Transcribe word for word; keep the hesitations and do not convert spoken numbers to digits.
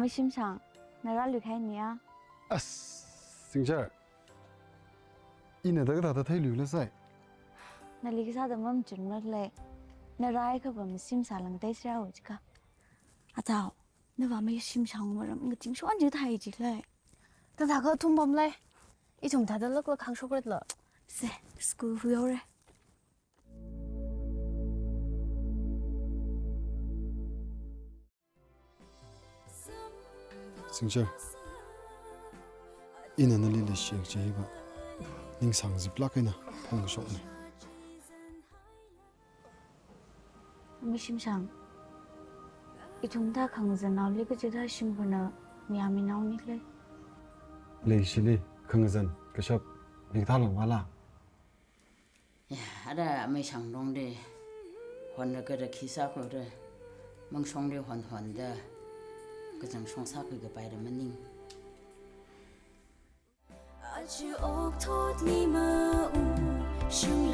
Shimshang, na rāluikahai nia. As, Singshar. Ina da kathāda theiluila sai. Nali kasāda mamachun makhalei. Na rāhaiakha va mashim sālāngda sārao jikha. Atao, nava mai Shimshang maram ngaching shon jithai jilei. Thāda kathum pamlei. Ithum thāda laklak hāngshokra lo. Se, school huihaora. Singshar, ina nali leishiyang chi hiva ningsang ziplāk eina phongshokna. Amei Shimshang, ithum thāda khangazan naoli kachida shimkhurna mayāmi nao nikhalei. Leishili khangazan kashap hikathā longvala. Ya, ara amei Shanglongli honra kara khi sākhuira, mangshongli honhonda, kazang shong sākhui kapaira maning. Aja okthot mi ma u, shang